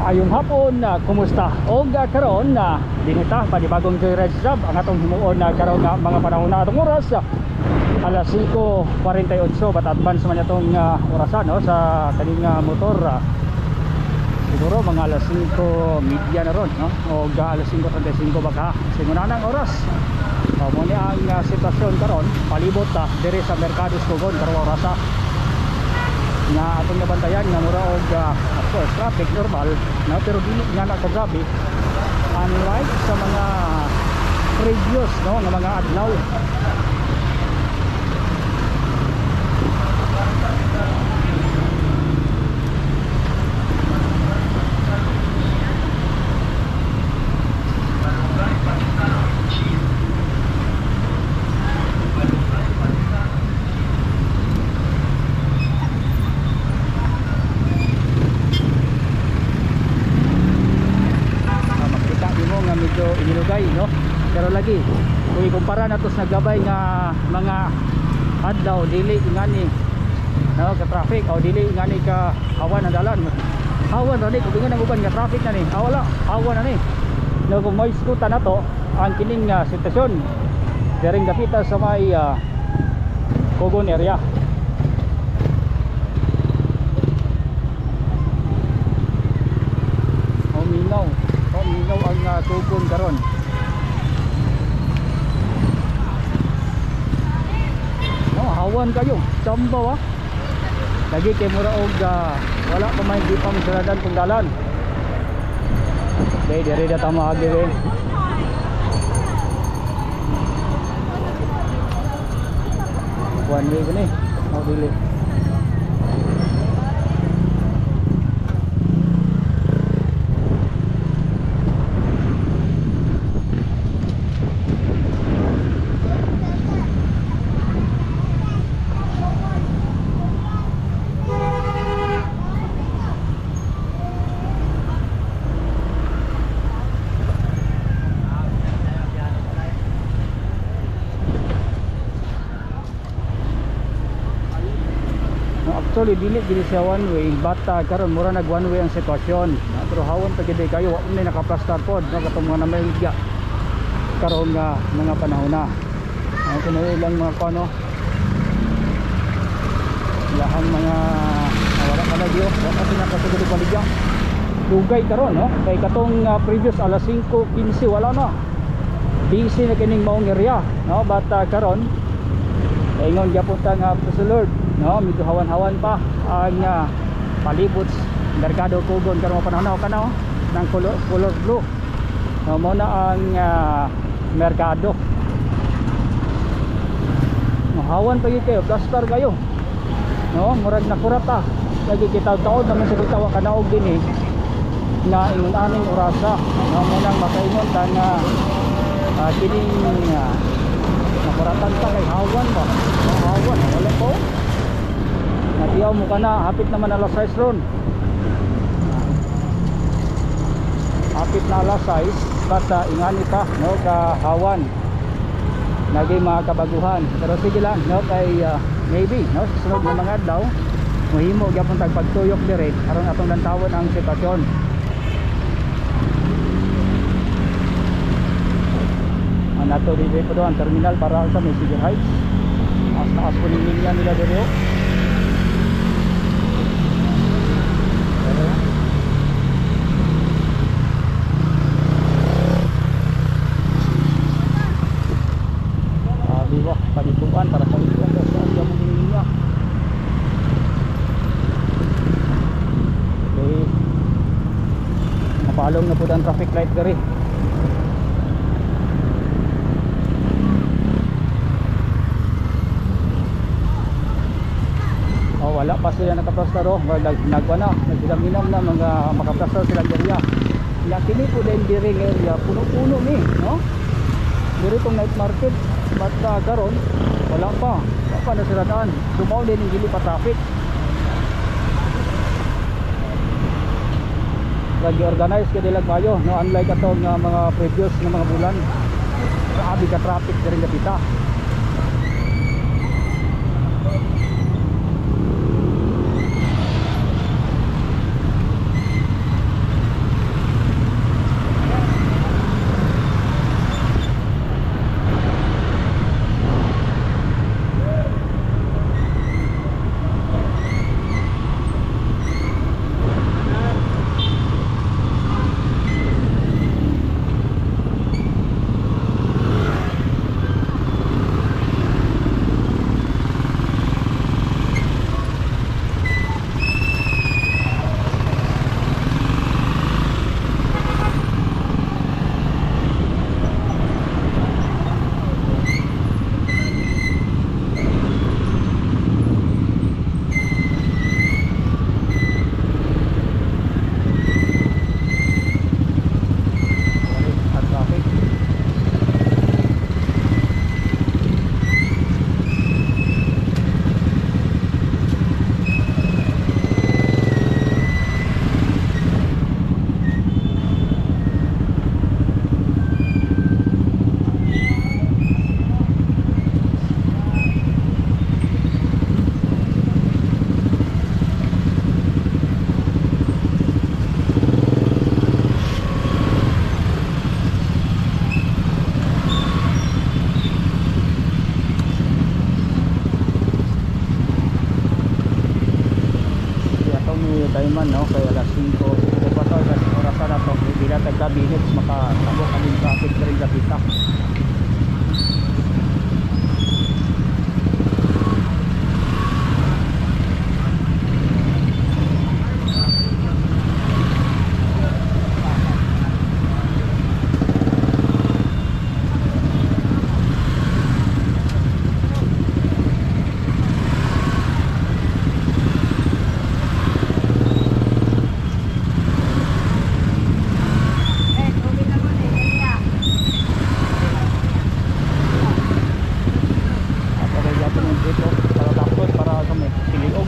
Maayong hapon, kumusta? Og karon na dinita panibagong joyride sab ang atong himuon na karon nga mga panahon na atong oras, alas 5:48, but advance man atong orasan, no, sa kaning motor. Siguro mga alas 5:30 na ron, no, og alas 5:35 baka simuna ang oras. O, mo ni ang sitwasyon karon palibot ta diri sa Merkado Skugon karong orasa nga atong nabantayan nga mura og of course traffic normal, no, pero dili nga na kagrabe unlike sa mga previous, no, nga mga adlaw. Makita nimo nga medyo inilugay, no, pero lagi kung ikumpara nato sa naglabay nga mga adlaw, dili ingani, no, ka traffic o dili ingani ka hawan ang dalan. Hawan ra ni kung ingon ang uban nga traffic na ni, wala, hawan na ni, no. Kung may iskutan na to ang kining sitwasyon diring dapita sa may Cogon area. Oh, mingaw. Oh, mingaw ang Cogon karon. No, hawan kayo. Chamba wa. Lagi kay mura og wala pa may di pa masiradan kung dalan. Dai diri da tama agi we. One way ba ni? Oh, dili. No, actually dili gid siya one way, but karon mura nag one way ang sitwasyon. No, pero hawan pa gid kayo, wa man nakaplastar pod, no, katong mga namaligya karon nga mga panahon na. No, kuno ilang mga kuno. Ilahang mga wala pa lagi oh, wa pa sila kasugod og baligya. Dugay karon, no, kay katong previous alas 5:15 wala na. Busy na kining maong area, no, but karon ingon gyapon ta nga sa Lord, no, medyo hawan-hawan pa ang palibot Merkado Kugon karon panahon na kana oh, ng color blue, no, mo na ang merkado. No, hawan pa gyud kayo, plaster kayo, no, murag nakurat ta lagi kita taod naman sa tawa kanaog dinhi na ingon aning orasa, no, mo nang makaingon ta nga kining nakuratan ta kay hawan ba, no, hawan wala po natiyaw mo ka na, hapit naman alas 6 ron, hapit na alas 6, basta ingani pa, no, kahawan naging mga kabaguhan, pero sige lang, no, kay maybe, no, sa sunod nga mga adlaw mohimo gyapon tag pagtuyok dire aron atong lantawon ang sitwasyon. Ang nato dito po ang terminal para sa may Cedar Heights. Taas taas po ng linya nila dire oh. Pero, sabi ko, palituan para sa ito ang sa ang mong linya. Okay. Mapalong na po ang traffic light diri. Oh, wala pa sila nakaplastar oh. Nagwa na, naghilam-hilam na mga makaplastar sila area. Ya kini po din diri nga area puno-puno ni, no? Diri tong night market, but karon wala pa. Wala pa nasiradaan. Dumaw din ang dili pa traffic. Lagi organize kay dilag mayo, no, unlike atong mga previous nga mga bulan. Grabe ka traffic diri dapita. Gamay man, no, kay alas 5 pa to, alas oras na to, hindi na tagka minutes makatabok kami traffic na rin dapita. At okay, yapon yung dito para tapos para sa may piliog.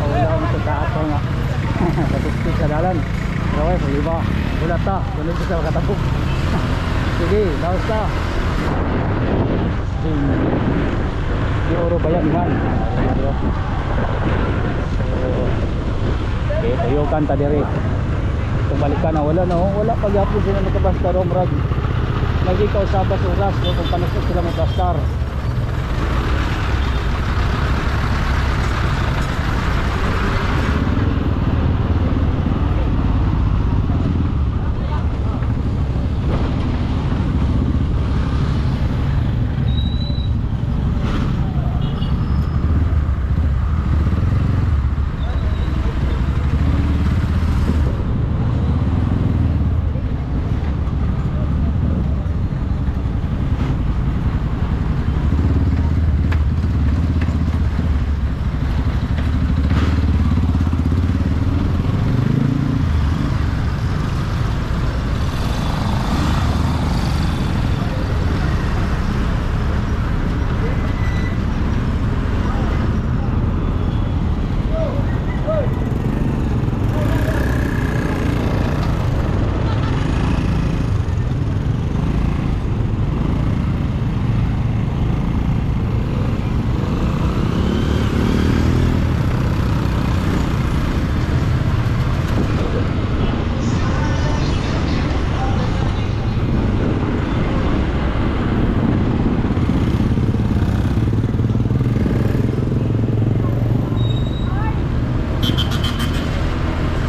Wala mo sa taas nga. Katuktik sa dalan. Pero ay, pag iba. Wala ta. Wala sa katabok. Sige, laos ta. Di oro bayanihan. Bro. So, okay, tayo ta dire. Kung balikan na wala, no, wala pa gyapon sila makabasta ro murag. Nagikaw sa bas oras, no, kung panasok sila mo bastar.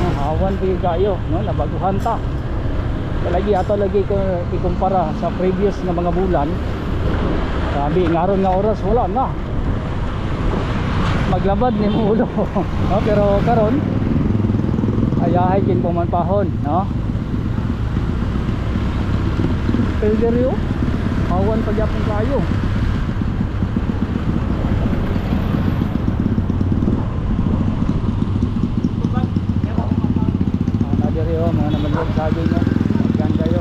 Oh, hawan pa yung kayo, no? Nabaguhan ta. Lagi ato lagi ko ikumpara sa previous na mga bulan. Sabi, ngaron nga oras wala na. Maglabad ni mo ulo. No? Pero karon ayahay kin pumanpahon, no? Pelderio, hawan pagyapon kayo. Mga diri oh, mga namalog saging no. Yan kayo.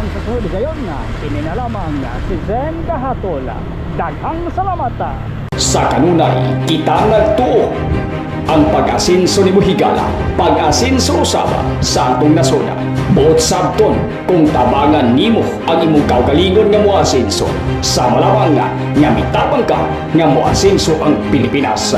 Hanggang sa sunod gayon na kini na lamang si Zen Gahatol. Daghang salamat. Sa kanunay, kita nagtuo ang pag-asinso ni Muhigala, pag-asinso usab sa atong nasod. Buot sabton kung tabangan nimo ang imong kaugalingon nga moasinso. Sama lamang nga mitabang ka nga moasinso ang Pilipinas.